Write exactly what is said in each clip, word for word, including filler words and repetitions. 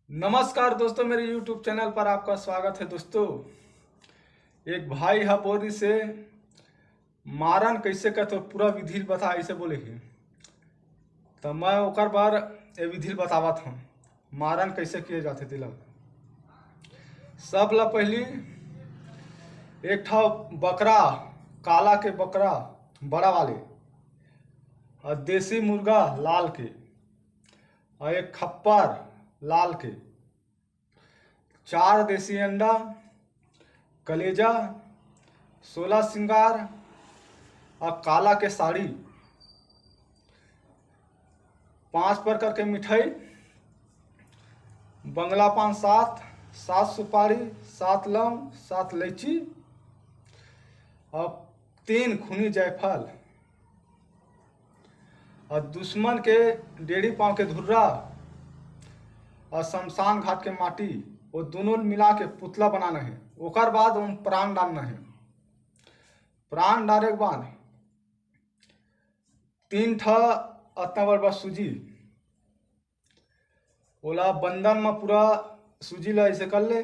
नमस्कार दोस्तों, मेरे YouTube चैनल पर आपका स्वागत है। दोस्तों, एक भाई ह बोरी से मारन कैसे करथे पूरा विधि ल बता, ऐसे बोले ही। त मैं ओकर बर ए विधि ल बतावत हूँ, मारन कैसे किए जाथे तेला। सब ला पहली एक ठा बकरा, काला के बकरा बड़ा वाले, और देसी मुर्गा लाल के, और एक खप्पर लाल के, चार देसी अंडा, कलेजा, सोलह श्रृंगार और काला के साड़ी, पांच प्रकार के मिठाई, बंगला पान सात, सात सुपारी, सात लौंग, सात इलायची और तीन खूनी जायफल और दुश्मन के डेढ़ी पांव के धुर्रा और शमशान घाट के माटी, वो दोनों मिला के पुतला बनाना है। ओकर बाद ओम प्राण डालना है। प्राण डाले के बाद तीन ठा अतना बड़ बड़ सूजी, ओला बंदन म पूरा सूजी ला ऐसे कर ले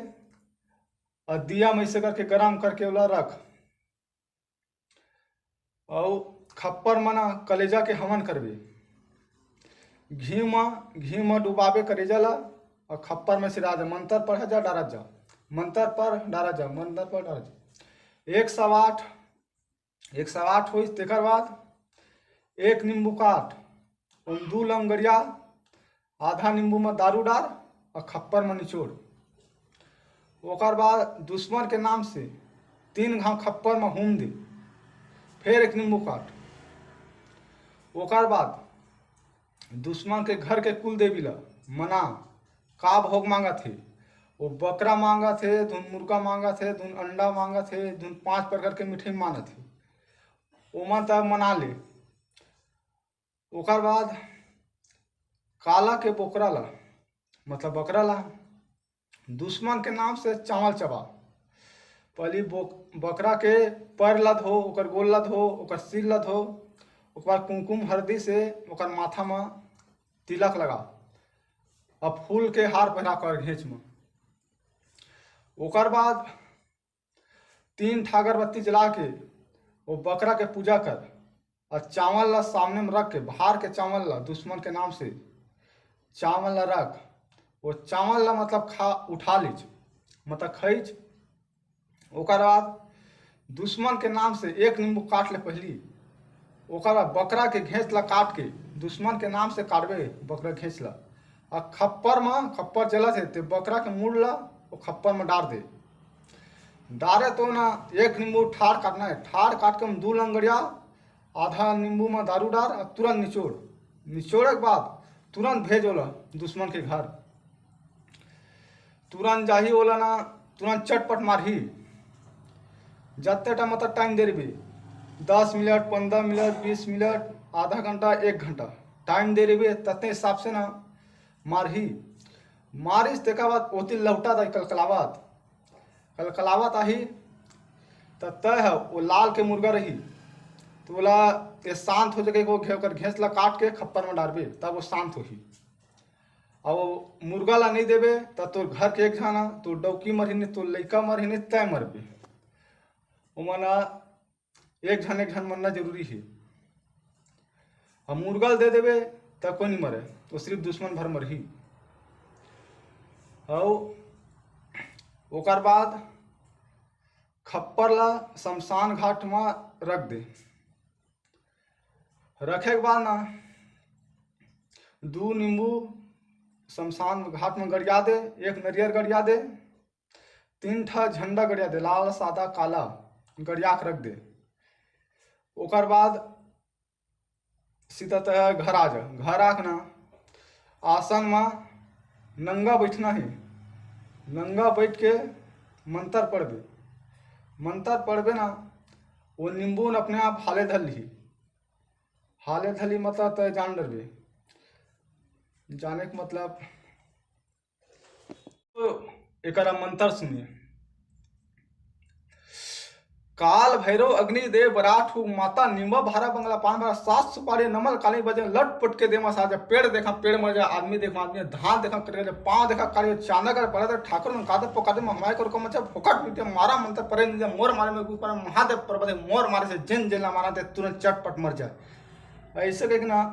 और दिया में ऐसे करके गरम करके ओला रख। और खप्पर म ना कलेजा के हवन करबे। घी म, घी म डुबाबे कलेजा ला और खप्पर में सिरा जा, मंत्र पढ़ा जा, डारा जा, मंत्र पढ़ डारा जा, मंत्र पढ़ डारा जा। एक सौ आठ, एक सौ आठ होइस, तेकर बाद एक नींबू काट, ओम दू लौंग गड़िया, आधा नींबू में दारू डार और खप्पर में निचोड़। ओकर बाद दुश्मन के नाम से तीन घाव खप्पर में हूम दे, फिर एक नींबू काट। ओकर बाद दुश्मन के घर के कुल देवी ला मना, का भोग मांगत हे, वो बकरा मांगत हे, धुन मुर्गा मांगत हे, धुन अंडा मांगत हे, धुन पांच प्रकार के मिठाई मांगत हे, ओमन त मना ले। ओकर बाद काला के बोकरा ला, मतलब बकरा ला, दुश्मन के नाम से चावल चबा। पहली बोक-, बकरा के पैर ला धो, ओकर गोल ला धो, ओकर सिर ला धो, ओकर बाद कुमकुम हरदी से ओकर माथा म तिलक लगा, अब फूल के हार पहिरा कर घेंच म। ओकर बाद तीन ठा अगरबत्ती जला के वो बकरा के पूजा कर, और चावल ला सामने में रख के, भार के चावल ला दुश्मन के नाम से चावल ला रख, वो चावल ला मतलब खा, उठा लीच, मतलब खईच। ओकर बाद दुश्मन के नाम से एक नींबू काट ले पहली, ओकर बाद बकरा के घेंच ला काट के दुश्मन के नाम से काटबे बकरा घेंच ला, आ खप्पर म, खप्पर जलत हे ते बकरा के मुड़ ला वो खप्पर म डार दे। डारे तो ना एक नींबू ठाड़ काटना है, ठाड़ काट के हम दू लंगड़िया आधा नींबू म दारू डार आ तुरंत निचोड़। निचोड़े के बाद तुरंत भेज ओला दुश्मन के घर। तुरंत जाही ओला ना, तुरंत चटपट मारही। जत्ते टा मतलब टाइम दे रहिबे, दस मिनट, पंद्रह मिनट, बीस मिनट, आधा घंटा, एक घंटा टाइम दे रहिबे, तत्ते हिसाब से ना मारही। मारिस तेकर बाद ओती लौटा दा कलकलावत, कलकलावत आही, त तय ह वो लाल के मुर्गा रही, तो ओला ये शांत हो जाके वो घे-, ओकर घेंच ला काट के खप्पर में डारबे, तब वो शांत होही। अब वो मुर्गा ला नहीं देबे, त तोर घर के एक झन, तोर डौकी मरही नहीं, तोर लइका मरही नहीं, तय मरबे। ओमन ला एक झन एक झन मरना जरूरी हे। अब मुर्गा ल दे देबे, त कोई नहीं मरे, वो सिर्फ दुश्मन भर मरही। अउ ओकर बाद खप्पर ला शमशान घाट म रख दे। रखे के बाद ना दू नींबू शमशान घाट म गड़िया दे, एक नरियर गड़िया दे, तीन ठा झंडा गड़िया दे, लाल, सादा, काला गड़िया के रख दे। ओकर बाद सीधा तय घर आ जा। घर आके ना आसन म नंगा बैठना हे। नंगा बैठ के मंतर पढ़बे। मंतर पढ़बे ना, वो नींबू न अपने आप हाले धर लिही। हाले धर लिही मतलब तय जान डरबे। जाने के मतलब तो एकरा मंतर सुनिए। काल भैरव अग्नि देव बराठ हूँ, माता निम्बा भारा बंगला पान भारा सात सुपारी नमल काली बजे लटपट के देमा साजा। पेड़ देखा पेड़ मर जा, आदमी देखा आदमी, धान देखा कट जा, पाँव देखा काली चांदा कर पड़ा ठाकुर मन कादे पोकादे महमाय कर को मचा फोकट मिलते मारा मंत्र परे निजा मोर मारे में ऊपर महादेव पर्वत मोर मारे से जिन जिन ला मारा ते तुरंत चटपट मर जाए। ऐसे कह के ना